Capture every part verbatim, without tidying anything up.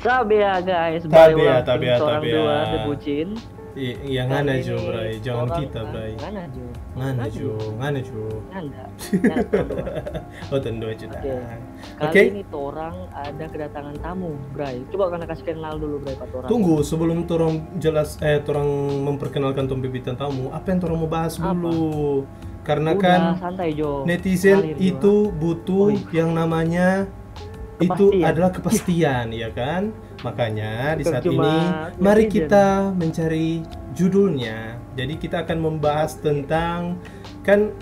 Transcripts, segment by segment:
Tabea, guys. Tabea, tabea, tabea. Dua, The Bucin. Iya, ngana jo, Bray. Jangan kita, Bray. Ngana jo. Ngana jo, ngana jo. Ngana. Ngana jo. Oh, tentu aja dah. Oke. Kali ini torang ada kedatangan tamu, Bray. Coba ngana kasih kenal dulu, Bray, pa torang. Tunggu, sebelum torang jelas, eh, torang memperkenalkan tong pe bintang tamu, apa yang torang mau bahas dulu? Karena kan netizen itu butuh yang namanya itu adalah kepastian, ya kan? Makanya di saat ini mari kita mencari judulnya. Jadi kita akan membahas tentang, kan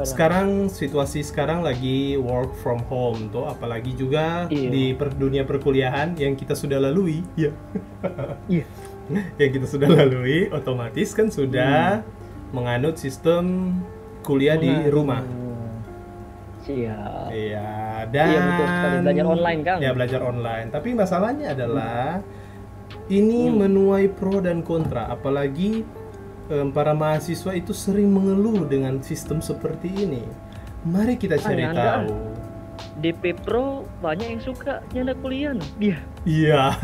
sekarang, situasi sekarang lagi work from home tuh, apalagi juga di per-, dunia perkuliahan yang kita sudah lalui, ya. Yang kita sudah lalui, otomatis kan sudah menganut sistem kuliah di rumah. Siap. Iya, dan Iya, betul sekali. Belajar online, kan? Ya, belajar online. Tapi masalahnya adalah ini menuai pro dan kontra, apalagi em, para mahasiswa itu sering mengeluh dengan sistem seperti ini. Mari kita cari tahu. Depe pro banyak yang suka nyanda kuliah, no? Dia. Iya,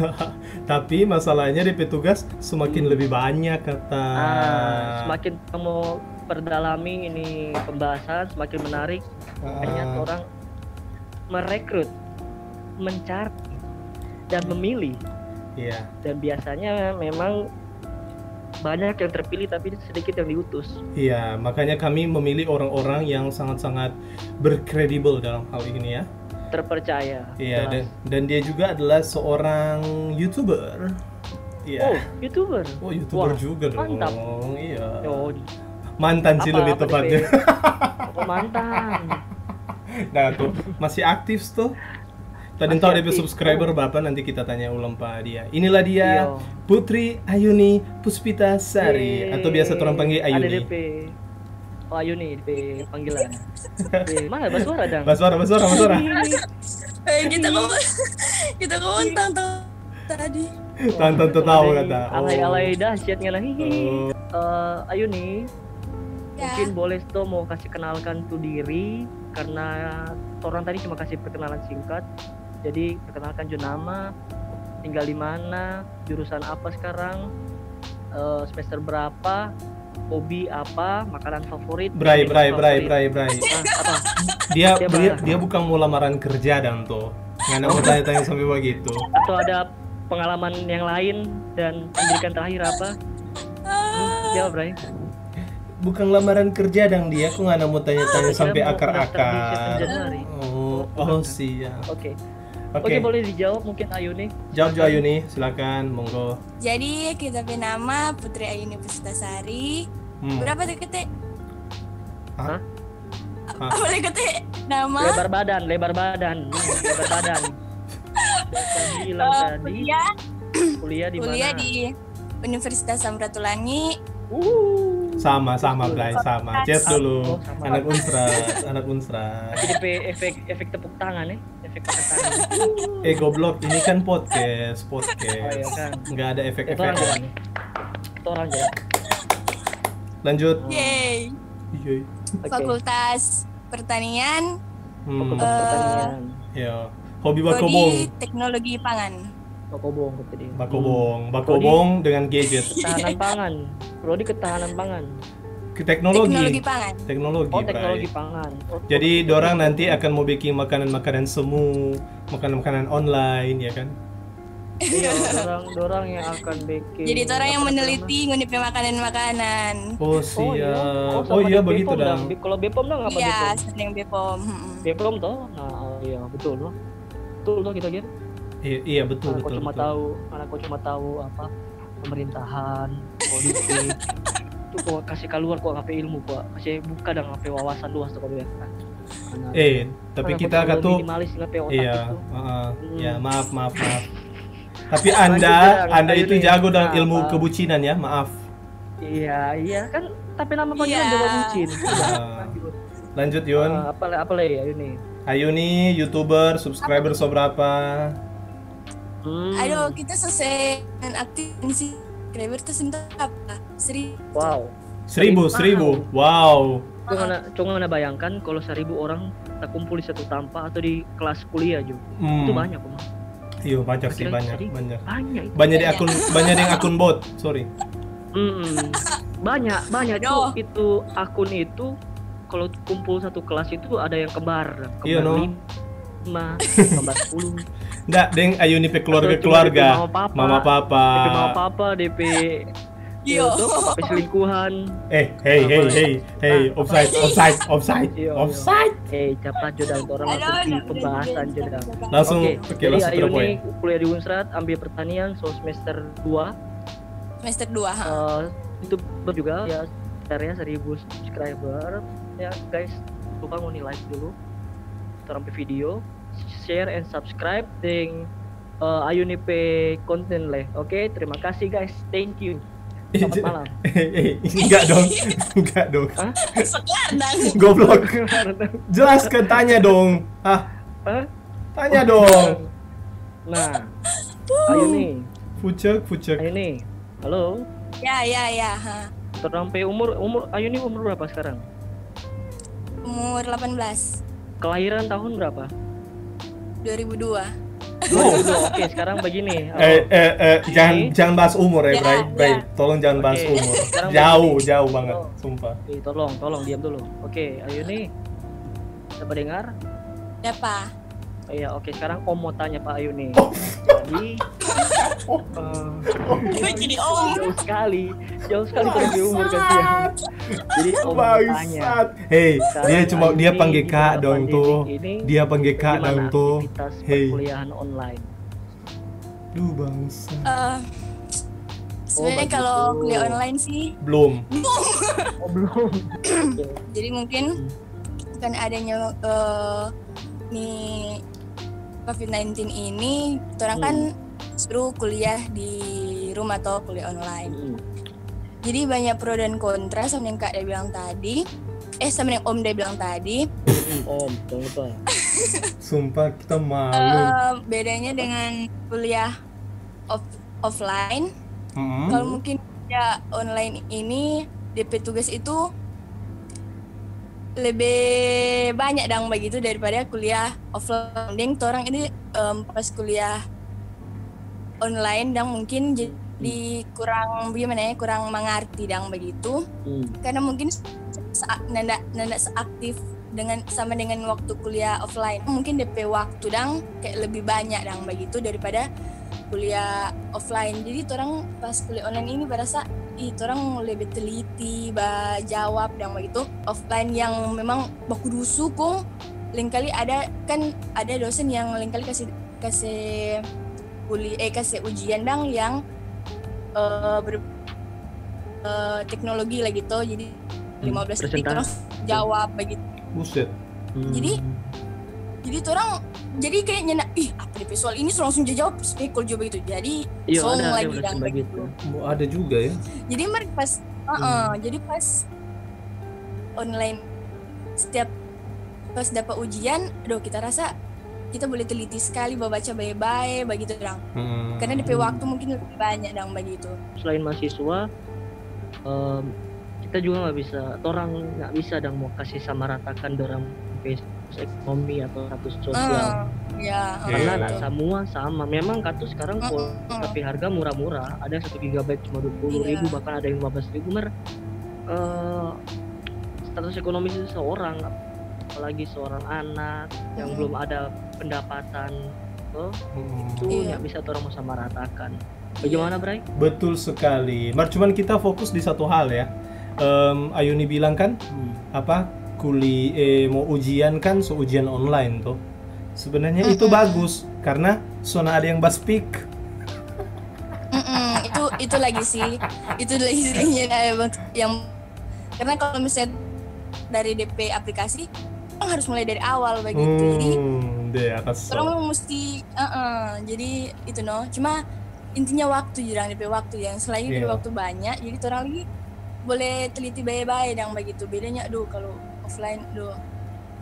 tapi masalahnya depe tugas semakin lebih banyak, kata. Ah, semakin kamu perdalami ini pembahasan, semakin menarik. Banyak orang merekrut, mencari, dan memilih. Iya. Dan biasanya memang banyak yang terpilih tapi sedikit yang diutus. Iya, makanya kami memilih orang-orang yang sangat-sangat berkredibel dalam hal ini, ya. Terpercaya. Iya, dan, dan dia juga adalah seorang YouTuber. Iya. Oh, YouTuber. Oh, YouTuber juga dong. Mantap. Iya. Oh, Mantan sih lebih tepatnya. Oh, mantan. Nah, tuh masih aktif tuh. Tadi tahu depe subscriber berapa, nanti kita tanya ulang pa dia. Inilah dia, Putri Ayuni Puspita Sari, atau biasa orang panggil Ayuni. Oh, Ayuni depe panggilan. Mana basuara dang? Basuara, basuara, basuara. Eh, kita ngomong, kita ngomong tentang tadi. Tantan tertawa kata. Alay-alay dahsyat ngana, hihi. Eh, Ayuni, mungkin boleh to mau kasih kenalkan tu diri, karena torang tadi cuma kasih perkenalan singkat. Jadi perkenalkan jo nama, tinggal di mana, jurusan apa sekarang, eh, semester berapa, hobi apa, makanan favorit. Bray, bray, bray, bray, bray. Dia, dia, dia bukan mau lamaran kerja dang tuh. Ngana mau tanya-tanya sampai begitu. Atau ada pengalaman yang lain dan pendidikan terakhir apa? Jawab, Bray. Bukan lamaran kerja dang dia, kok ngana mau tanya-tanya sampai akar-akar. Oh, oh, siap. Oke. Oke, boleh dijawab mungkin Ayuni. Jawab jo Ayuni, silakan, monggo. Jadi, kita pe nama Putri Ayuni Puspita Sari. Berapa tadi kete? Hah? Apa lagi kete? Nama? Lebar badan, lebar badan. Hmm, lebar badan. Bilang tadi. Kuliah di mana? Kuliah di Universitas Samratulangi. Sama, sama, Bray, sama. Cheers dulu. Anak Unsrat, anak Unsrat. Jadi pe efek, efek tepuk tangan, eh. Efek tepuk tangan. Eh, goblok, ini kan podcast, podcast. Oh, iya kan. Nggak ada efek-efek. Torang aja. Lanjut. Yeay. Yeay. Fakultas Pertanian. Fakultas Pertanian. Ya. Hobi bakobong. Teknologi pangan. Bakobong tadi. Bakobong, bakobong dengan gadget. Ketahanan pangan. Prodi ketahanan pangan. Ke teknologi. Teknologi pangan. Teknologi. Oh, teknologi pangan. Jadi dorang nanti akan mau bikin makanan-makanan semu, makanan-makanan online, ya kan? Iya, dorang, dorang yang akan bikin. Jadi dorang yang meneliti ngoni pe makanan-makanan. Oh, siap. Oh, iya, begitu dang. Kalau Bepom dang apa? Iya, sering Bepom. Bepom toh? Nah, iya betul loh. Betul toh kita gitu. Iya, betul, betul. Cuma tahu, karena kau cuma tahu apa, pemerintahan, politik. Itu kau kasih keluar, kau ngape ilmu, kau kasih buka dan ngape wawasan luas tuh kau bilang. Eh, tapi kita kata tuh minimalis ngape otak itu. Ya, maaf, maaf, maaf. Tapi anda, anda itu jago dalam ilmu kebucinan ya, maaf. Iya, iya kan. Tapi nama panggilan juga bucin. Lanjut, Yun. Apa, apa lagi, Ayuni? Ayuni, YouTuber, subscriber seberapa? Aduh, kita selesai dan aktif sih. Subscriber tuh seberapa? Seribu. Wow. Seribu, seribu. Wow. Cuma, cuma bayangkan kalau seribu orang terkumpul di satu tampa atau di kelas kuliah juga. Itu banyak, Om. Iyo, banyak sih, Akhirnya banyak, jadi banyak. banyak itu. Banyak di Banyak. akun, banyak di akun bot. Sorry. Mm-mm. Banyak, banyak tuh Aduh. Itu akun itu kalau kumpul satu kelas itu ada yang kembar, Iya, kembar no. lima, kembar sepuluh. Nggak, deng, ayo nih pe Atau cuma keluarga-keluarga. D P mama papa, Mama papa. D P mama papa, D P Iyo. itu, sampai selingkuhan. Eh, hey, hey, Apa? hey, hey, Ah. offside, offside, offside, Iyo, iyo. offside. Eh, cepat jo dang, orang Aduh, pergi aduh, pembahasan aduh, jo dang. aduh, aduh. Langsung, Oke, oke, jadi langsung to the Ayu point. Nih kuliah di Unstrad, ambil pertanian, so semester dua. Semester dua, ha. Eh, itu juga ya, sebenarnya seribu subscriber. Ya guys, lupa ngoni like dulu. Torang pe video, share and subscribe deng eh, Ayu nih pe konten leh. Oke, terima kasih guys. Thank you. Selamat malam. Eh, eh, enggak dong. Enggak dong. Hah? Sekelar dang. Goblok. Jelaskan, tanya dong. Ah, Hah? tanya dong. Nah, Ayu nih. Pucek, pucek. Ayu nih. Halo. Ya, ya, ya. Ha. Torang pe umur, umur Ayu nih umur berapa sekarang? Umur delapan belas. Kelahiran tahun berapa? Dua ribu dua. Oh. Oke, sekarang begini. Eh, eh, eh, jangan Ini jangan bahas umur ya, Ya, Bray. ya. Bray, tolong jangan bahas Oke, umur. sekarang Jauh, begini. jauh banget, Oh. sumpah. Eh, tolong, tolong diam dulu. Oke, Ayu nih. Siapa dengar? Siapa? Iya, oke, sekarang Om mau tanya Pak Ayu nih. Jadi, eh, Jadi om. Jauh sekali, jauh sekali dari umur, kasihan. Jadi Om mau tanya. Bangsat. Hey, Sekarang dia cuma Ayu dia nih panggil di kak tengah dong tuh. pandemi ini, Dia panggil kak gimana dong tuh. Aktivitas Hey. Perkuliahan online? Duh, bangsat. Eh, sebenarnya begitu. Kalau kuliah online sih Belum. Oh, belum. Jadi mungkin kan adanya eh, nih covid nineteen ini, orang kan suruh kuliah di rumah atau kuliah online. Mm-mm. Jadi banyak pro dan kontra sama yang Kak dia bilang tadi. Eh, sama yang Om dia bilang tadi. Mm-mm, Om, jangan lupa. Sumpah kita malu. Eh, bedanya dengan kuliah off offline, Mm-mm. kalau mungkin ya online ini D P tugas itu lebih banyak dang begitu daripada kuliah offline. Deng torang ini em, pas kuliah online dang mungkin jadi kurang gimana ya, kurang mengerti dang begitu. Hmm. Karena mungkin sa- nanda nanda seaktif dengan sama dengan waktu kuliah offline. Mungkin D P waktu dang kayak lebih banyak dang begitu daripada kuliah offline. Jadi orang pas kuliah online ini berasa ih orang lebih teliti ba jawab dang begitu. Offline yang memang baku dusu kong lengkali ada kan ada dosen yang lengkali kasih kasih kuliah eh kasih ujian dang yang eh, ber- eh, teknologi lagi tuh, jadi lima belas detik Presentasi. Terus jawab begitu. Buset. Hmm. Jadi jadi orang jadi kayaknya nak ih apa nih soal ini so langsung jawab spekul juga begitu. Jadi Iya, song ada, ada lagi udah dang coba begitu. Gitu. Mau ada juga ya. Jadi mereka pas heeh, jadi pas online setiap pas dapat ujian, aduh kita rasa kita boleh teliti sekali baca baik-baik begitu dang. Hmm. Karena D P waktu mungkin lebih banyak dang begitu. Selain mahasiswa, em, kita juga nggak bisa, orang nggak bisa dang mau kasih sama ratakan orang pe status ekonomi atau status sosial. Ah, ya, Karena Iya. nggak semua sama. Memang katu sekarang Mm-mm. kuota pe harga murah-murah, ada satu gigabyte cuma dua puluh ribu, Iya. Bahkan ada yang lima belas ribu mer. Eh, status ekonomi seseorang, apalagi seorang anak yang Mm-mm. belum ada pendapatan, tuh, Hmm. itu Iya. nggak bisa orang mau sama ratakan. Bagaimana, Bray? Betul sekali. Mar cuman kita fokus di satu hal ya. Em, Ayuni bilang kan apa kuli eh, mau ujian kan so ujian online tuh. Sebenarnya itu Mm-mm. bagus karena sona ada yang ba speak. Mm-mm, itu itu lagi sih, itu lagi sih yang, yang karena kalau misalnya dari D P aplikasi orang harus mulai dari awal begitu. Jadi Hmm, deh atas. orang mesti, heeh, jadi itu no. Cuma intinya waktu jurang D P waktu yang selain D P Iya. waktu banyak, jadi orang lagi boleh teliti bae-bae dang begitu. Bedanya aduh kalau offline aduh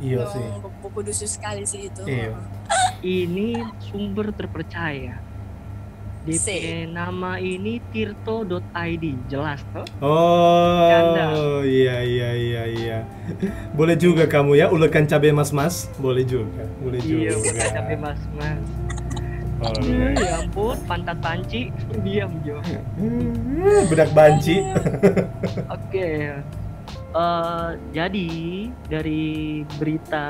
Iya memang sih. buku dusu sekali sih itu. Iya. Ini sumber terpercaya. D P Sih. nama ini tirto dot I D, jelas toh? Oh, Canda. Iya iya iya iya. Boleh juga kamu ya ulekan cabe mas-mas, boleh juga, boleh Iya, juga. bukan cabe mas-mas. Hmm, ya ampun, pantat banci, diam jo. Bedak banci. Oke. Eh, jadi dari berita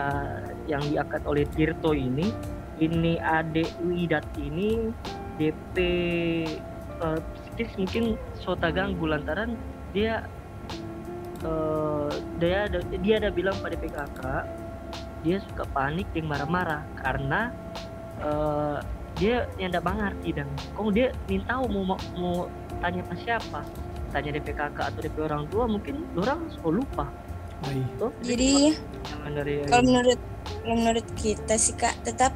yang diangkat oleh Tirto ini, ini ade Widat ini D P, eh, psikis mungkin so taganggu lantaran dia, eh, dia ada dia ada bilang pada P K K, dia suka panik deng marah-marah karena, eh, dia yang ndak mangarti dang. Kong dia nintau mau mau tanya pa siapa, tanya D P kakak atau D P orang tua, mungkin dorang so lupa. Ai. Toh? Jadi Jangan dari kalau menurut kalau menurut kita sih, Kak, tetap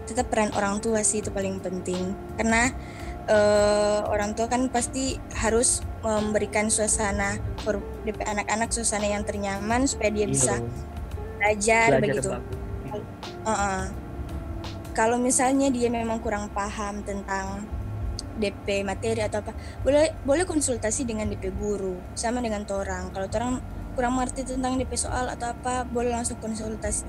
tetap peran orang tua sih itu paling penting, karena eh, orang tua kan pasti harus memberikan suasana for D P anak-anak, suasana yang ternyaman supaya dia Iya, bisa dong. belajar Belajar begitu. bagus. Heeh. Kalau misalnya dia memang kurang paham tentang D P materi atau apa, boleh boleh konsultasi dengan D P guru, sama dengan torang. Kalau torang kurang mengerti tentang D P soal atau apa, boleh langsung konsultasi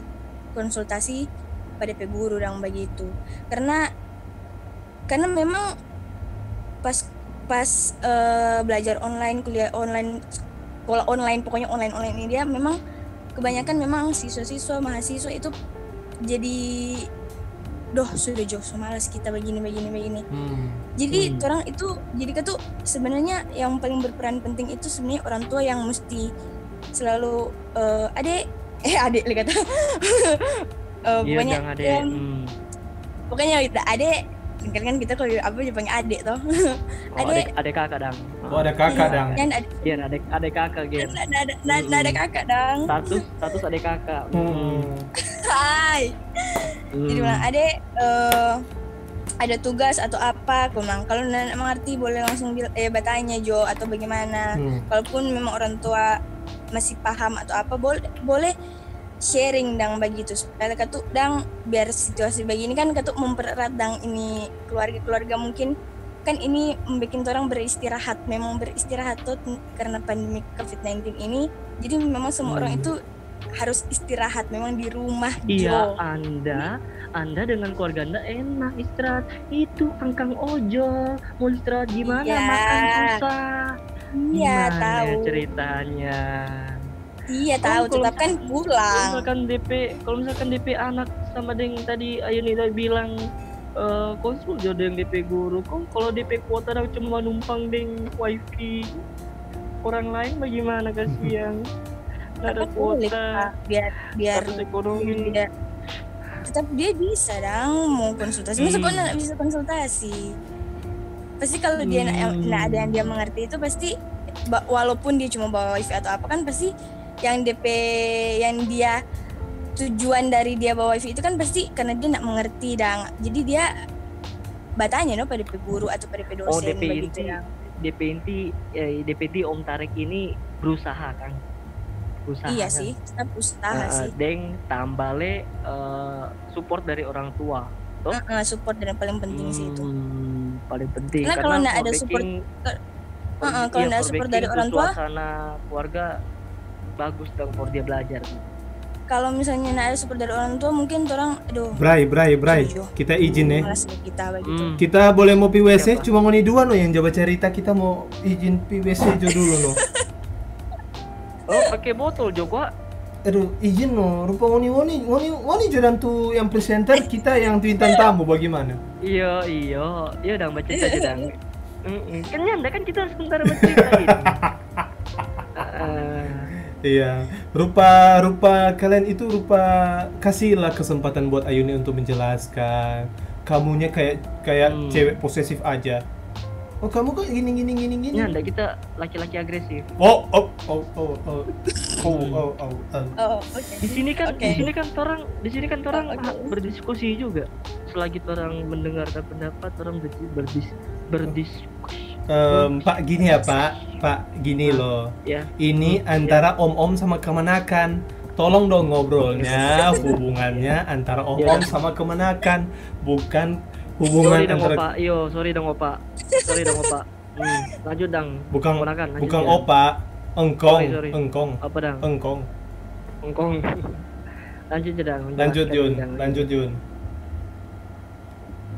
konsultasi pada D P guru dang begitu. Karena karena memang pas pas eh, belajar online, kuliah online, sekolah online, pokoknya online online ini, dia memang kebanyakan memang siswa-siswa, mahasiswa itu jadi, "Doh, sudah jo, so malas kita begini begini begini." Hmm. Jadi Hmm. orang itu, jadi katu sebenarnya yang paling berperan penting itu sebenarnya orang tua yang mesti selalu eh, adek eh adek lagi kata. Eh, Iya, pokoknya dang, adek. yang Hmm. pokoknya kita adek, kan kan kita kalau apa juga panggil adek toh. Oh, Adek. Adek, adek kakak dang. Oh, ada kakak dang. Kan adek, Iya, adek, adek kakak, Gen. ada ada ada ada kakak dang. Status, status adek kakak. Hmm. Hai. Jadi Hmm. bilang, "Adek, eh, ada tugas atau apa?" Aku bilang, "Kalau ndak mengerti boleh langsung bil- eh bertanya jo atau bagaimana." Hmm. Kalaupun memang orang tua masih paham atau apa, boleh boleh sharing dang begitu supaya katu dang biar situasi begini kan katu mempererat dang ini keluarga-keluarga mungkin kan ini membuat orang beristirahat, memang beristirahat tuh karena pandemi covid sembilan belas ini. Jadi memang semua orang Hmm. itu harus istirahat memang di rumah Iya, jo. Anda, Anda dengan keluarga Anda enak istirahat. Itu Kangkang Ojol, mau istirahat gimana? Iya. Makan susah. Iya, Gimana tahu. Ceritanya? Iya, Kong tahu, kalau tetap kan Kalau pulang. misalkan D P, kalau misalkan D P anak sama deng tadi Ayuni tadi bilang, eh, konsul jo deng D P guru. Kong kalau D P kuota dang cuma manumpang deng wifi orang lain, bagaimana, kasihan? Nggak ada Tetap boleh, kuota, Kak, biar biar status ekonomi. biar tetap dia bisa dang mau konsultasi. Masa kok Hmm. nggak bisa konsultasi? Pasti kalau dia na- Hmm. nah, ada yang dia mengerti itu pasti ba- walaupun dia cuma bawa wifi atau apa kan pasti yang D P yang dia tujuan dari dia bawa wifi itu kan pasti karena dia nggak mengerti dang. Jadi dia bertanya no pada D P guru atau pada D P Oh, dosen D P begitu inti, ya. D P inti, eh, D P inti Om Tarek ini berusaha kan? Berusaha Iya kan? Sih, tetap usaha Eh, sih. Deng tambale, eh, support dari orang tua, toh? Heeh, support dan yang paling penting sih itu. Hmm, paling penting Karena kalau karena nggak for ada support, making ke- for heeh, bi- kalau ya, nggak ada for support dari making orang tua, suasana keluarga bagus dong for dia belajar. Kalau misalnya nggak ada support dari orang tua, mungkin orang, aduh, Bray, Bray, Bray. Jujur. Kita izin ya. Malas deh kita begitu. Hmm. Kita boleh mau pi W C, Siapa? Cuma ngoni dua no yang ja bacarita, kita mau izin pi W C jo dulu no. Oh, pakai botol jo kwa. Aduh, izin no. Rupa ngoni ngoni ngoni ngoni jo dang tu yang presenter, kita yang tu bintang tamu, bagaimana? Iya, iya, iya dang bacerita aja dang. Mm-mm. Kan nyanda kan kita sebentar bacerita ini. Heeh. Iya, rupa rupa kalian itu rupa kasihlah kesempatan buat Ayuni untuk menjelaskan. Kamunya kayak kayak Hmm. cewek posesif aja. Oh, kamu kok gini gini gini gini. Nyanda, kita laki-laki agresif. Oh, oh, oh, oh, oh. Oh, oh, oh, oh. Oh, oke. Di sini kan, Oke. di sini kan orang, di sini kan orang Oh, oke. ha- berdiskusi juga. Selagi orang mendengarkan pendapat, orang berdis, berdis, berdiskusi. Em, Pak, gini ya, Pak. Pak, gini loh. Ya. Ini Hmm, antara om-om sama kemanakan. Tolong dong ngobrolnya, hubungannya antara om-om Ya. sama kemanakan, bukan hubungan Sorry dong, antara Opa. Yo, sorry dong, Opa. Sorry dong, Opa. Hmm, lanjut dong. Bukan Ponakan, lanjut, bukan Jun. Opa, engkong, Sorry, sorry. engkong, Apa dong? engkong. Engkong. Lanjut aja dong. Lanjut Jelaskan, Jun, Jun. lanjut Jun.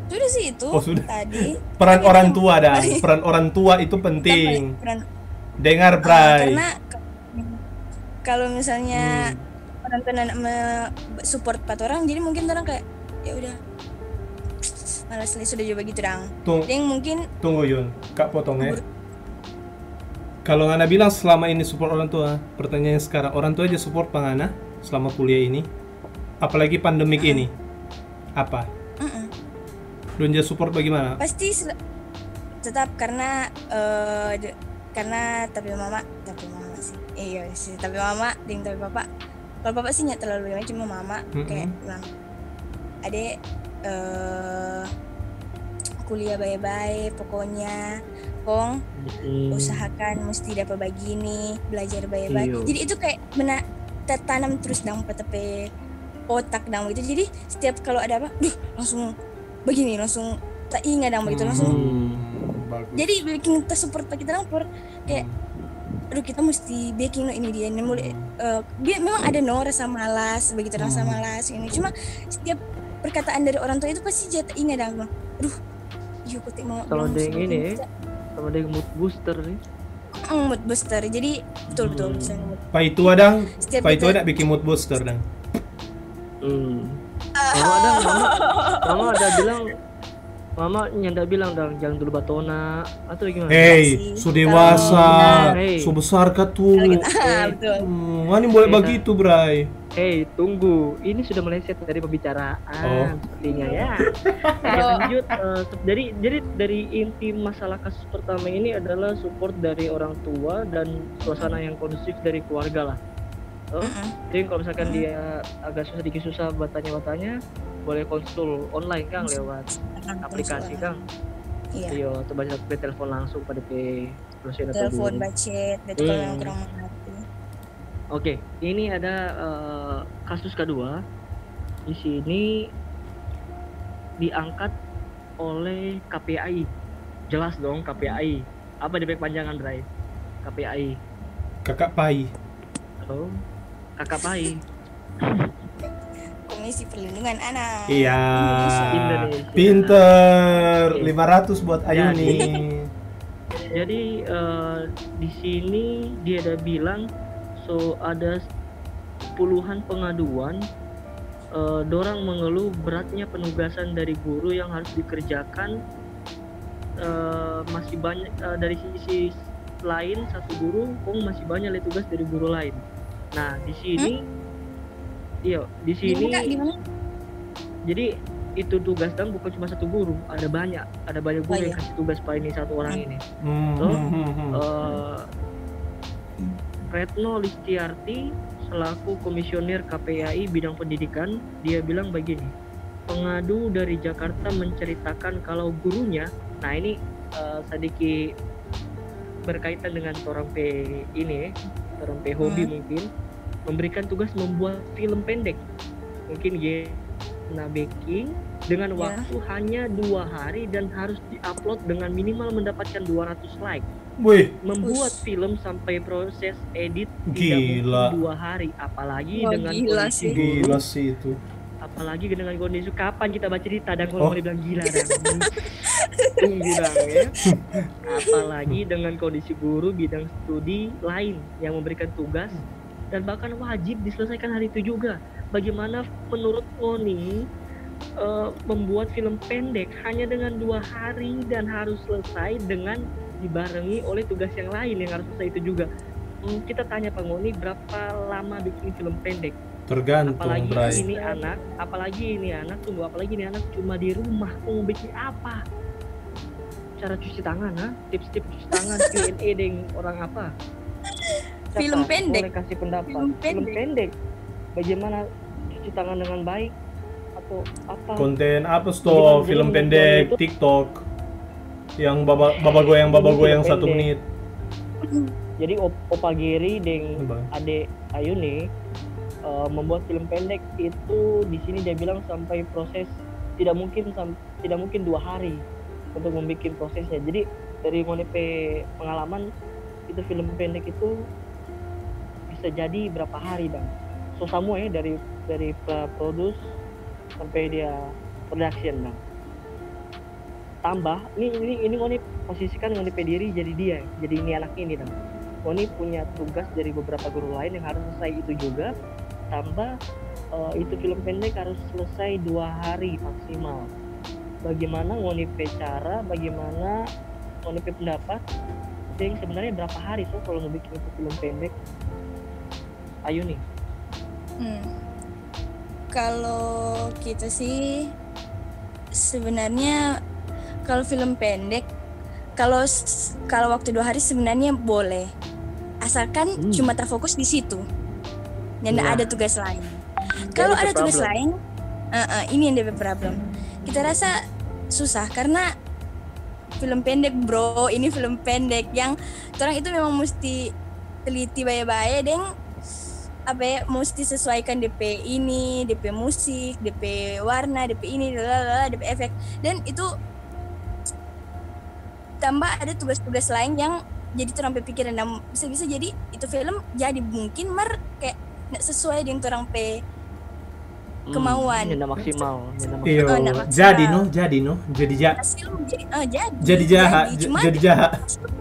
Sudah sih itu Oh, sudah. tadi. Peran Tapi orang yang tua, Dan. paling- Peran orang tua itu Bukan penting. paling peran. Dengar, Ah, Bray. Karena k- kalau misalnya Hmm. orang tua ndak me- support pat orang, jadi mungkin orang kayak, "Ya udah, malas lagi, sudah juga gitu dang." Tung- Yang mungkin Tunggu, Yun, Kak potong ya. Ber- Kalau ngana bilang selama ini support orang tua, pertanyaannya sekarang, orang tua aja support pa ngana selama kuliah ini, apalagi pandemik ini, apa? Mm-mm. Dong ja support bagaimana? Pasti sel- tetap karena eh, de- karena tapi mama, tapi mama sih. Iya sih, tapi mama ding tapi papa. Kalau papa sih nggak terlalu banyak, cuma mama Mm-mm. kayak bilang, "Adek, eh kuliah bae-bae pokoknya, kong Mm-mm. usahakan mesti dapat bagini, belajar bae-bae." Iyo. Jadi itu kayak benar tertanam terus dang pe otak dang gitu. Jadi setiap kalau ada apa, duh, langsung begini, langsung tak ingat dang begitu, langsung. Hmm. Bagus. Jadi bikin tersupport kita dang per kayak, "Aduh, kita mesti bikin no ini dia, ini mulai." Hmm. Eh, dia memang ada no rasa malas begitu, rasa Hmm. malas ini. Cuma setiap perkataan dari orang tua itu pasti dia tak ingat dang. Aduh, iya, kok mau Sama bilang deng seperti ini, ini, eh. Cak. Sama deng mood booster nih. Mm, mood booster. Jadi betul betul Hmm. misalnya mood. Pai tua dang, Setiap pai tua kita dang bikin mood booster dang. Hmm. Mama ada, mama, mama ada bilang, mama nyanda bilang dang, "Jangan dulu batona," atau gimana? Hei, Sih, so dewasa, Hei. so besar ka tu. Kalau kita, ah, betul. Hmm, ngani boleh Iya. bagitu, Bray. Hei, tunggu, ini sudah meleset dari pembicaraan Oh. sepertinya ya. Oke, lanjut. Eh, se- jadi, jadi dari inti masalah kasus pertama ini adalah support dari orang tua dan suasana yang kondusif dari keluarga lah. Oh, Mm-mm. jadi kalau misalkan Mm. dia agak susah, sedikit susah bertanya-bertanya, boleh konsul online kan lewat Akan aplikasi konsul. Kan. Iya. Iyo, atau bisa pe telepon langsung pada pe dosen atau Telepon, guru. Bacet, gitu kalau memang Hmm. kurang mengerti. Oke, ini ada eh, kasus kedua. Di sini diangkat oleh K P A I. Jelas dong K P A I. Apa dia pe panjangan, Bray? K P A I. Kakak Pai. Halo? Kakak Pai. Komisi Perlindungan Anak Iya. Indonesia. Indonesia. Pinter. Oke. Lima ratus buat Jadi, Ayuni. jadi eh, di sini dia ada bilang, so ada puluhan pengaduan, eh, dorang mengeluh beratnya penugasan dari guru yang harus dikerjakan, eh, masih banyak, eh, dari sisi lain satu guru kong masih banyak lagi tugas dari guru lain. Nah, di sini, iyo, di Gimana, sini Kak? Gimana? Jadi itu tugas dang bukan cuma satu guru, ada banyak, ada banyak guru Oh, yang iya. Kasih tugas pa ini satu orang Hmm. ini. Hmm, Toh? hmm, hmm, hmm. Eh, Retno Listiarti selaku komisioner K P A I bidang pendidikan, dia bilang begini, pengadu dari Jakarta menceritakan kalau gurunya, nah ini eh, sedikit berkaitan dengan orang pe ini, orang pe hobi Hmm. mungkin, memberikan tugas membuat film pendek. Mungkin ye na beking dengan Ya. waktu hanya dua hari dan harus diupload dengan minimal mendapatkan dua ratus like. Wih, Membuat Us. film sampai proses edit tidak mungkin Gila. dua hari, apalagi Wah, dengan gila kondisi sih. guru, Gila sih itu. apalagi dengan kondisi, kapan kita bacerita dan kalau Oh. mau dibilang gila dan tunggu dang ya. Apalagi dengan kondisi guru bidang studi lain yang memberikan tugas dan bahkan wajib diselesaikan hari itu juga. Bagaimana menurut ngoni eh, membuat film pendek hanya dengan dua hari dan harus selesai dengan dibarengi oleh tugas yang lain yang harus selesai itu juga? Hmm, kita tanya pa ngoni berapa lama bikin film pendek? Tergantung, Apalagi Bray. Ini anak, apalagi ini anak, tunggu, apalagi ini anak cuma di rumah, kong mau bikin apa? Cara cuci tangan, ha? Tips-tips cuci tangan, Q and A deng orang apa? Siapa? Film pendek. Boleh kasih pendapat. Film Film pendek. Pendek. Bagaimana cuci tangan dengan baik atau apa? Konten apa, Bagaimana Sto? jadi Film membuat pendek, itu TikTok. Yang baba, baba goyang, baba Ini goyang film satu pendek. Menit. Jadi op, Opa Geri deng Apa? Ade Ayuni eh, membuat film pendek itu di sini dia bilang sampai proses tidak mungkin sam, tidak mungkin dua hari untuk membuat prosesnya. Jadi dari ngoni pe pengalaman itu film pendek itu bisa jadi berapa hari dang? So samua ya dari dari pra produce sampai dia production dang. Tambah, ini, ini, ini ngoni posisikan ngoni pe diri jadi dia, jadi ini anak ini dong. Ngoni punya tugas dari beberapa guru lain yang harus selesai itu juga, tambah, eh, itu film pendek harus selesai dua hari maksimal. Bagaimana ngoni pe cara, bagaimana ngoni pe pendapat, deng sebenarnya berapa hari so kalau mau bikin itu film pendek? Ayu nih. Hmm. Kalau kita sih sebenarnya kalau film pendek, kalau s- kalau waktu dua hari sebenarnya boleh, asalkan Hmm. cuma terfokus di situ, nyanda Nah. ada tugas lain. Kalau Jadi ada tugas problem. lain, eh, eh, ini yang dia problem. Kita rasa susah karena film pendek, bro, ini film pendek yang orang itu memang mesti teliti bae-bae deng apa ya, mesti sesuaikan D P ini, D P musik, D P warna, D P ini, lalala, D P efek. Dan itu tambah ada tugas-tugas lain yang jadi orang pe pikiran dan bisa-bisa jadi itu film jadi mungkin mar kayak nggak sesuai dengan orang pe kemauan. Nyanda maksimal, nyanda Iyo, maksimal. Oh, ndak maksimal. Jadi no, jadi no, jadi ja, Hasil jadi, eh, jadi, jadi jahat, jadi, j- cuman jadi jahat.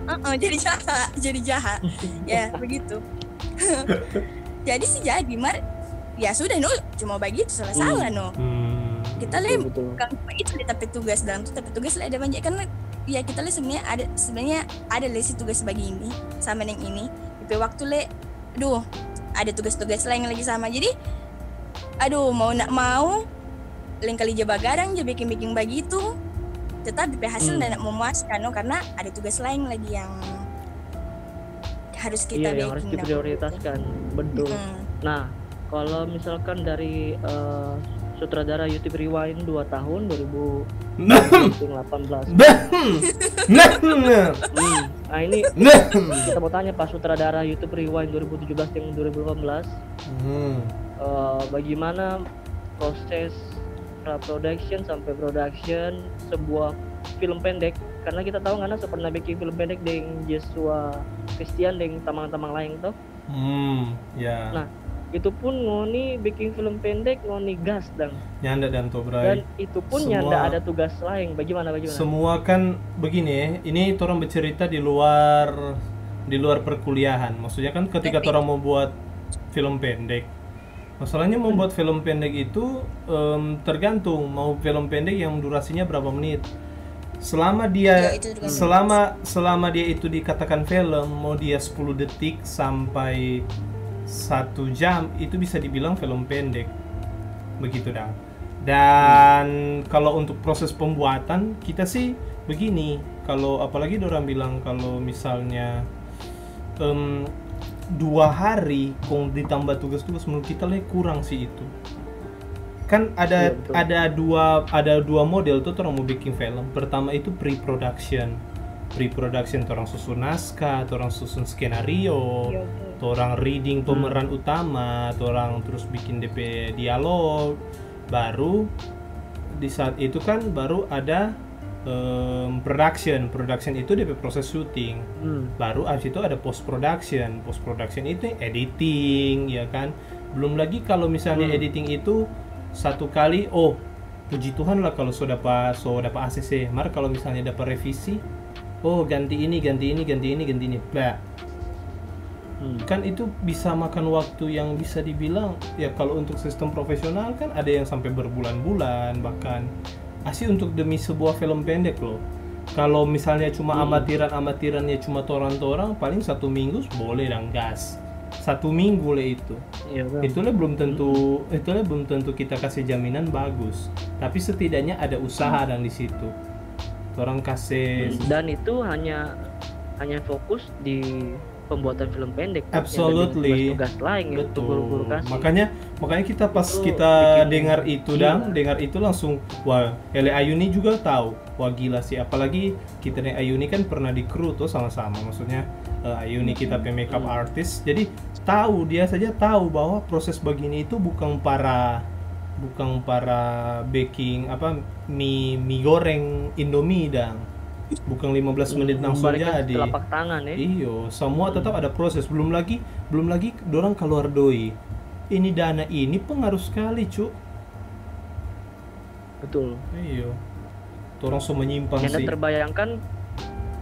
Heeh, jadi jahat, jadi jahat. Ya, begitu. Jadi sih jadi, mar ya sudah no, cuma begitu salah-salah no. Hmm. Kita le Betul, betul. Bukan cuma itu di tapi tugas dalam tuh, tapi tugas le ada banyak kan ya kita le sebenarnya ada sebenarnya ada le si tugas begini sama yang ini. Tapi waktu le, aduh, ada tugas-tugas lain lagi sama. Jadi, aduh, mau nak mau, lain kali je bagadang je bikin-bikin begitu, tetap D P hasil Hmm. ndak memuaskan no, karena ada tugas lain lagi yang harus kita Iya, yang harus bikin dahulu. Diprioritaskan, betul. Mm-mm. Nah, kalau misalkan dari eh, sutradara YouTube Rewind dua tahun, dua ribu delapan belas. Hmm, nah, ini kita mau tanya pas sutradara YouTube Rewind dua ribu tujuh belas dan dua ribu delapan belas, Hmm. eh, bagaimana proses pra production sampai production sebuah film pendek, karena kita tahu karena pernah bikin film pendek dengan Joshua Christian dan tamang-tamang lain tuh. Hmm, ya. Nah, itu pun ngoni bikin film pendek ngoni gas dang. Nyanda dan to, Dan Bray. Itu pun Semua- nyanda ada tugas lain. Bagaimana, bagaimana? Semua kan begini, ini orang bercerita di luar di luar perkuliahan. Maksudnya kan ketika Tapi- orang mau buat film pendek. Masalahnya mau buat film pendek itu em, tergantung mau film pendek yang durasinya berapa menit. Selama dia Ya, itu tergantung. selama selama dia itu dikatakan film, mau dia sepuluh detik sampai satu jam, itu bisa dibilang film pendek. Begitu dang. Dan kalau untuk proses pembuatan, kita sih begini, kalau apalagi orang bilang kalau misalnya em, dua hari kong ditambah tugas-tugas, menurut kita le kurang sih itu. Kan ada Iya, betul. ada dua ada dua model tuh orang mau bikin film. Pertama itu pre-production. Pre-production orang susun naskah, orang susun skenario, Iya, betul. orang reading pemeran utama, orang terus bikin D P dialog. Baru di saat itu kan baru ada em, production. Production itu D P proses syuting. Hmm. Baru abis itu ada post production. Post production itu editing, ya kan. Belum lagi kalau misalnya Hmm. editing itu satu kali, oh, puji Tuhan lah kalau so dapa so dapa A C C. Mar kalau misalnya dapa revisi, oh, ganti ini, ganti ini, ganti ini, ganti ini. Blah. Hmm. Kan itu bisa makan waktu yang bisa dibilang, ya, kalau untuk sistem profesional kan ada yang sampai berbulan-bulan bahkan. Asli untuk demi sebuah film pendek loh. Kalau misalnya cuma Hmm. amatiran-amatirannya cuma torang-torang, paling satu minggu boleh dang gas. Satu minggu le itu. Iya, kan? Itu le belum tentu, itu le belum tentu kita kasih jaminan bagus. Tapi setidaknya ada usaha dang di situ. Orang kasih Dan itu hanya hanya fokus di pembuatan film pendek, kan? Yang ada Absolutely. Tugas-tugas lain yang Betul. guru-guru kasih. Makanya makanya kita pas Itu kita bikin dengar itu gila. Dang, dengar itu langsung, wah, L A Ayuni juga tahu. Wah, gila sih, apalagi kita nih Ayuni kan pernah di kru tuh sama-sama, maksudnya eh, Ayuni kita pe makeup Hmm. artist, jadi tahu, dia saja tahu bahwa proses begini itu bukan para bukan para baking apa mie mie goreng Indomie Dang, bukan lima belas menit langsung Membalikan jadi. Telapak tangan ya. Iyo, semua tetap ada proses. Belum lagi, belum lagi dorang keluar doi. Ini dana ini pengaruh sekali, cu. Betul. Iyo. Torang so menyimpang sih. Nyanda terbayangkan,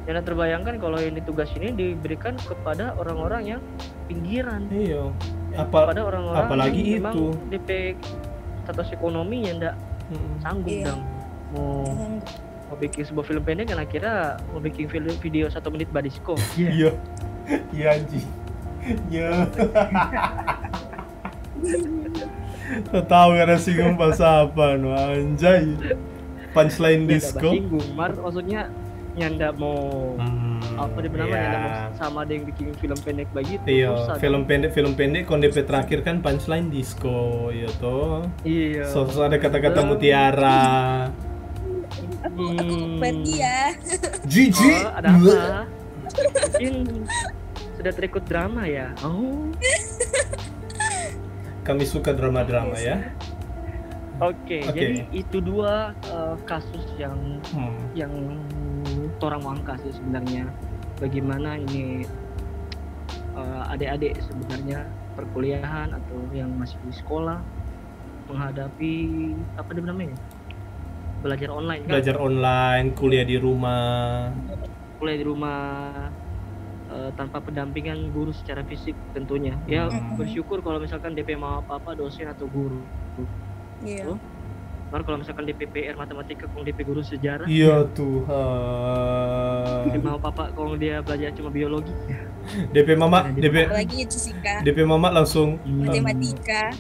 nyanda terbayangkan kalau ini tugas ini diberikan kepada orang-orang yang pinggiran. Iya. Apa-, kepada orang-orang apalagi yang memang itu. D P status ekonomi nyanda sanggup. Iya. Dang. Mau, mau bikin sebuah film pendek, kan akhirnya mau bikin film, video satu menit badisko. Iya. Iya, anjing. Iya. Tau ada singgung pas apa, no, anjay. Punchline nyanda disco. Basinggung, mar, maksudnya nyanda mau, hmm, apa dia namanya, iya, nyanda mau sama deng bikin film pendek begitu. Iya, susah, film kan? Pendek, film pendek, kong D P terakhir kan punchline disco, iya toh? Iya. So, so ada kata-kata mutiara. Aku, aku, aku pergi ya. Gigi. Oh, ada apa? Mungkin sudah terikut drama ya? Oh. Kami suka drama-drama ya. Oke, oke. Jadi itu dua, eh, kasus yang, hmm, yang torang mau angka sih sebenarnya. Bagaimana ini, eh, adik-adik sebenarnya perkuliahan atau yang masih di sekolah menghadapi, apa dia namanya? Belajar online, kan? Belajar online, kuliah di rumah. Kuliah di rumah, eh, tanpa pendampingan guru secara fisik tentunya. Ya, hmm, bersyukur kalau misalkan D P mama papa dosen atau guru. Iya. Tuh. Baru kalau misalkan D P P R matematika kong D P guru sejarah. Iya, Tuhan. D P mama papa kong dia belajar cuma biologi. D P mama, nah, D P, apalagi itu sih, Kak. D P mama langsung, hmm, matematika.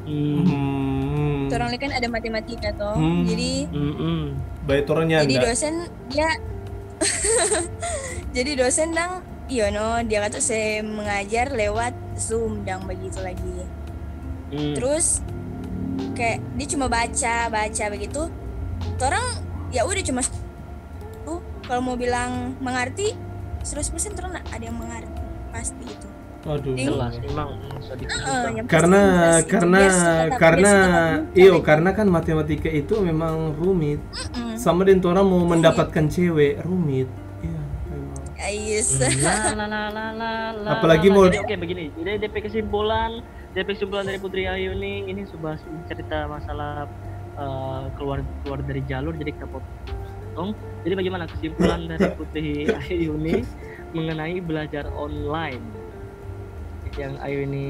Hmm. Torang kan ada matematika toh. Hmm. Jadi, mm-mm, baik torang nyanda. Jadi dosen dia, jadi dosen dang, iyo no, dia kata se mengajar lewat Zoom dang begitu lagi. Hmm. Terus kayak dia cuma baca, baca begitu. Torang ya udah cuma tuh, kalau mau bilang mengerti, seratus persen torang nggak ada yang mengerti, pasti itu. Waduh. Jelas, memang, mm, sedikit susah. Heeh, yang pasti karena, pasti karena, biar suka, tapi karena, biar suka, tapi iyo, karena kan matematika itu memang rumit. Mm-mm. Sama deng torang mau mendapatkan cewek, rumit. Iya, memang. Ais. Hmm, la, la, la. Apalagi mau. Jadi, oke, begini. Jadi, D P kesimpulan, D P kesimpulan dari Putri Ayu nih, ini sudah cerita masalah, eh, keluar, keluar dari jalur, jadi kita potong. Jadi, bagaimana kesimpulan dari Putri Ayu nih mengenai belajar online yang Ayu ini,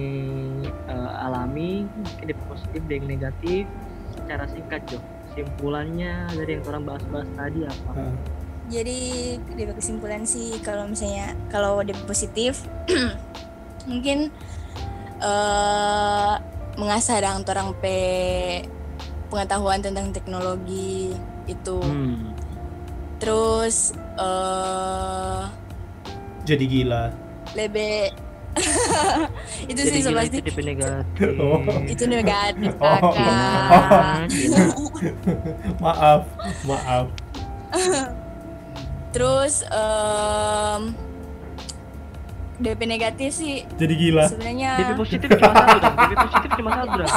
eh, alami, mungkin D P positif dan negatif, secara singkat jo. Kesimpulannya dari yang orang bahas-bahas tadi apa? Heeh. Jadi, D P kesimpulan sih, kalau misalnya, kalau D P positif, mungkin, eh, mengasah dang torang pe pengetahuan tentang teknologi itu. Hmm. Terus, eh, jadi gila. Lebe. Itu sih, jadi gila pasti itu D P negatif. Oh. Itu negatif, oh, Kakak. Gila, gila. Maaf, maaf. Terus, em, D P negatif sih. Jadi gila. Sebenarnya D P positif cuma satu dong. D P positif cuma satu dong.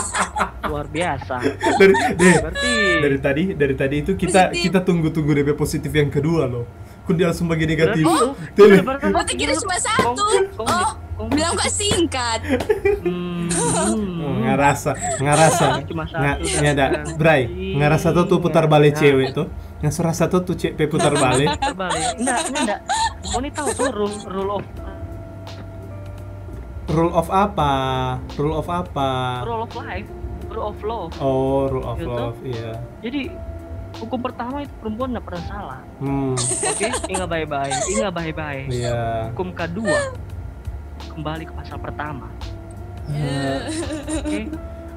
Luar biasa. Dari, dari, berarti dari tadi, dari tadi itu kita, positif, kita tunggu-tunggu D P positif yang kedua loh. Kong dia langsung bagi negatif. Berarti, oh, berarti, berarti kita cuma satu. Kong, kong, oh, kong, bilang kok singkat. Hmm. Oh, ngarasa, ngarasa. Cuma satu. Nga-, nyanda, Bray, ngarasa tuh, tuh putar balik cewek tuh. Ngarasa tuh, tuh cewek putar balik. Putar balik. Enggak, enggak. Kau ni tahu tuh rule, rule of, rule of apa? Rule of apa? Rule of life. Rule of love. Oh, rule of love, iya. Jadi, hukum pertama itu perempuan nggak pernah salah. Hmm. Oke, inga bae-bae, inga bae-bae. Iya. Hukum kedua, kembali ke pasal pertama. Eh. Oke.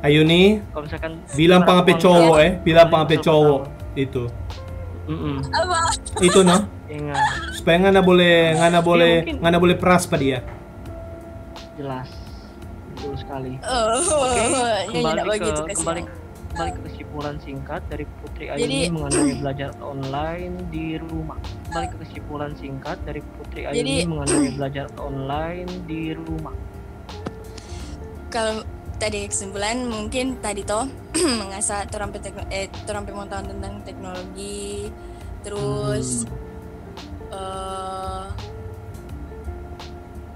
Ayo nih, kalau misalkan bilang pang ape cowok, eh, bilang pang ape cowok itu. Mm-mm. Apa? Itu, no? Ingat. Supaya ngana boleh, ngana boleh, ngana boleh peras pa dia. Jelas. Betul sekali. Oh, oke, ya, kembali ke, kembali ke kesimpulan singkat dari Putri Ayu ini mengenai belajar online di rumah. Kembali ke kesimpulan singkat dari Putri Ayu ini mengenai belajar online di rumah. Kalau tadi kesimpulan mungkin tadi toh mengasah torang pe tekno-, eh, torang pe pengetahuan tentang teknologi, terus, eh,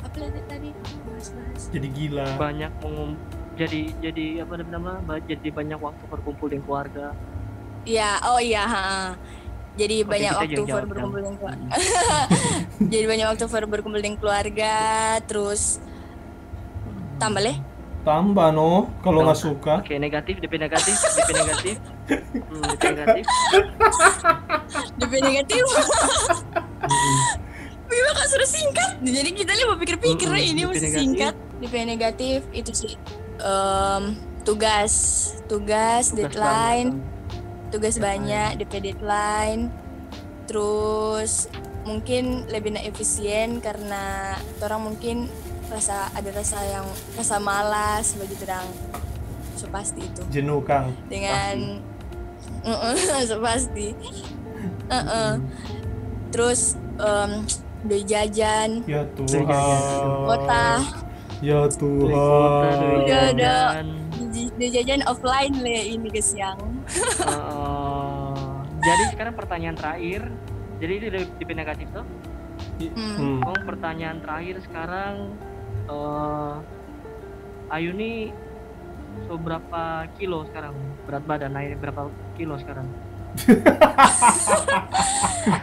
apa lagi tadi? Bahas-bahas. Jadi gila. Banyak mengum-, jadi, jadi apa namanya? Ba-, jadi banyak waktu berkumpul dengan keluarga. Iya, oh iya, ha. Jadi Oke, banyak kita waktu jawab, for jawab. Berkumpul dengan keluarga. Jadi banyak waktu for berkumpul dengan keluarga. Terus tambah leh. Tambah no, kalau nggak suka. Oke, negatif, D P negatif, D P negatif. Hmm, D P negatif. D P negatif. Memang kok suruh singkat. Jadi kita nih mau pikir-pikir Mm-mm, ini D P mesti negatif. Singkat. D P negatif itu sih em, tugas, tugas, Tugas deadline, banyak, tugas deadline. Banyak, D P deadline. Terus mungkin lebih na efisien karena orang mungkin rasa ada rasa yang rasa malas begitu dang. So pasti itu. Jenuh kang. Dengan Heeh, so pasti. Heeh. Terus em, beli jajan, Ya Beli jajan. Tuhan. Kota, Ya Beli kota, beli Tuhan. Udah ada. jajan. Beli beli jajan offline leh ini kesiang. Eh, jadi sekarang pertanyaan terakhir. Jadi itu D P negatif tuh. I- Hmm. hmm. Oh, pertanyaan terakhir sekarang, eh Ayu nih so berapa kilo sekarang, berat badan naik berapa kilo sekarang?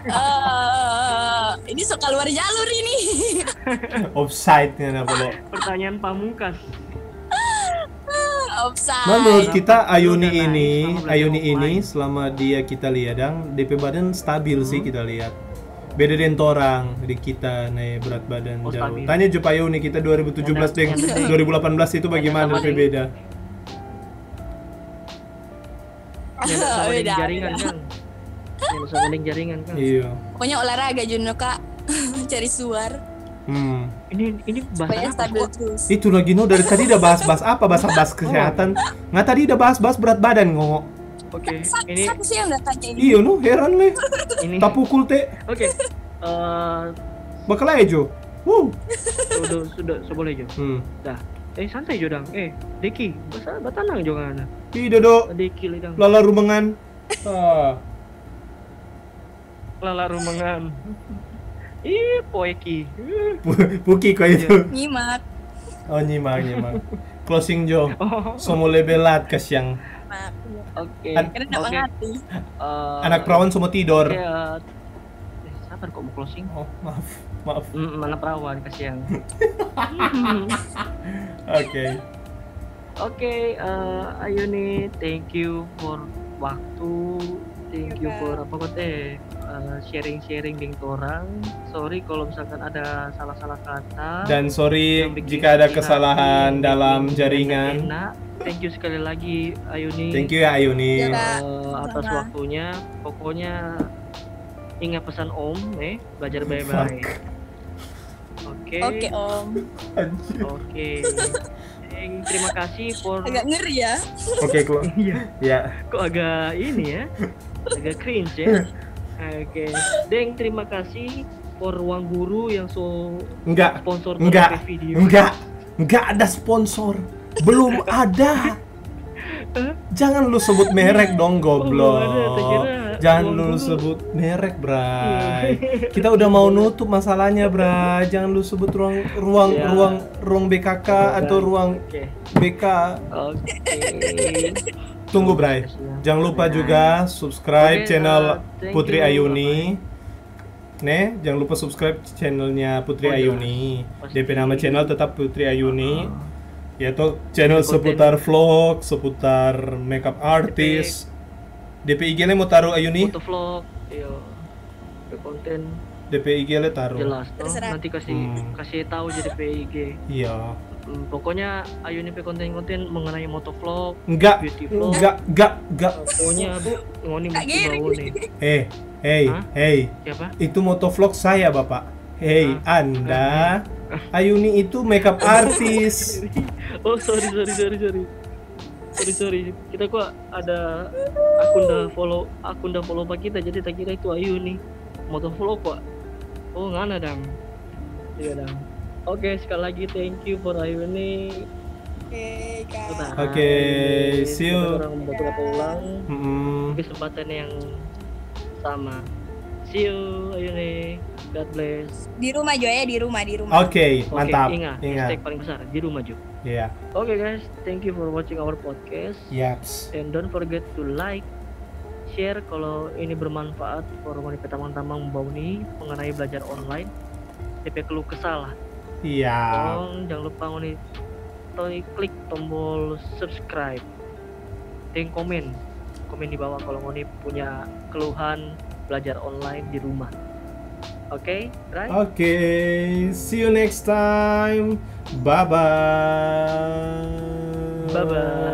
Eh, ini so keluar jalur ini. Offside nya apa lo? Pertanyaan pamungkas. Offside. Menurut kita Berapa Ayuni kilo udah naik ini, selama belajar Ayuni ini offline? Selama dia kita lihat dang, D P badan stabil sih Hmm. Kita lihat. Beda deng torang di kita nih berat badan Oh, jauh. Stabil. Tanya jo pa Ayuni kita dua ribu tujuh belas Nyanda, deng nyanda deng. dua ribu delapan belas itu Nyanda bagaimana sama D P deng. Beda. Nyanda sama deng Beda, jaringan beda. Kang. Nyanda sama deng jaringan Kang. Iya. Pokoknya olahraga Juno kak, cari suar. Hmm. Ini ini bahasa Pokoknya apa stabil kok? Terus. Itu lagi no dari tadi udah bahas-bahas apa, bahas-bahas kesehatan. Nggak tadi udah bahas-bahas berat badan ngomong. Oke, Sa- ini Siapa sih yang udah tanya ini? Iyo no, heran leh. Ini Tapukul te. Oke. Eh Bakal aja jo. Wow. Sudah sudah so boleh jo. Hmm. Dah. Eh santai jo dang. Eh Deki, basa batanang jo ngana. Ih dodo. Deki le dang. Lala rumengan. Ah. Lala rumengan. Ih, poeki. Pu- Puki kau itu. Nyimak. Oh nyimak nyimak. Closing jo. Oh, Somo lebelat kasiang. Mak. oke. An- Karena nggak Oke. Mengerti. Eh, Anak perawan somo tidor. Oke, eh, eh, sabar kok mau closing. Oh maaf maaf. Mm, mana perawan kasihan. Oke. Oke, eh, Ayuni, thank you for waktu, thank you Iya, for apa kok teh eh, sharing-sharing deng torang. Sorry kalau misalkan ada salah-salah kata. Dan sorry Yang bikin jika ada hati kesalahan yang dalam bikin jaringan. Enak. Thank you sekali lagi Ayuni. Thank you ya Ayuni. Iya. Eh, atas Sama-sama. Waktunya. Pokoknya ingat pesan Om, eh, belajar baik-baik. Oke. Oke Om. Anjir. Oke. Deng, terima kasih for Agak ngeri ya. Oke, kalau Iya. Ya. Kok agak ini ya? Agak cringe ya. Oke. Deng, terima kasih for ruang guru yang so Enggak. sponsor Enggak. P P video. Enggak. Enggak ada sponsor. Belum ada. Jangan lu sebut merek dong, goblok. Oh, belum ada, tak kira Jangan ruang lu guru. Sebut merek, Bray. Kita udah mau nutup masalahnya, Bray. Jangan lu sebut ruang ruang Ya. ruang ruang B K K atau ruang Oke. B K. Oke. Tunggu, Bray. Jangan lupa juga subscribe Oke, channel uh, thank Putri you, Ayuni. Nih, jangan lupa subscribe channelnya Putri Oh, jelas. Ayuni. Pasti. D P nama channel tetap Putri Ayuni. Ah. Ya toh, channel Konten. Seputar vlog, seputar makeup artist. D P I G le mau taruh Ayuni? Foto vlog, yo. Konten D P I G le taruh. Jelas toh. Terserah. Nanti kasih Hmm. kasih tahu aja D P I G. Iya. Hmm, pokoknya Ayuni pe konten-konten mengenai motovlog, Enggak, beauty vlog. enggak, enggak, enggak. Pokoknya ngoni Kak mesti Geri. bawa nih. Eh, hey, Hah? hey. Siapa? Itu motovlog saya, Bapak. Hey, Ah. Anda. Ayuni itu makeup artist. Oh, sorry, sorry, sorry, sorry. Sorry, sorry. Kita kok ada akun dah follow, akun dah follow pa kita, jadi tak kira itu Ayuni. Motovlog kok. Oh, ngana dang. Iya dang. Oke, sekali lagi thank you for Ayuni. Oke kak. Bye-bye. Oke, see you. Kita orang beberapa ulang Mm-mm. kesempatan yang sama. See you, Ayuni. God bless. Di rumah jo ya, di rumah, di rumah. Oke, Oke, mantap. Ingat, Ingat. Hashtag paling besar di rumah jo. Iya. Oke guys, thank you for watching our podcast. Yaps. And don't forget to like, share kalau ini bermanfaat for ngoni pe tamang-tamang bauni mengenai belajar online, depe keluh kesah lah. Iya. Tong jangan lupa ngoni tong klik tombol subscribe. Deng komen, komen di bawah kalau ngoni punya keluhan belajar online di rumah. Oke, Bray? Oke, see you next time. Bye bye. Bye bye.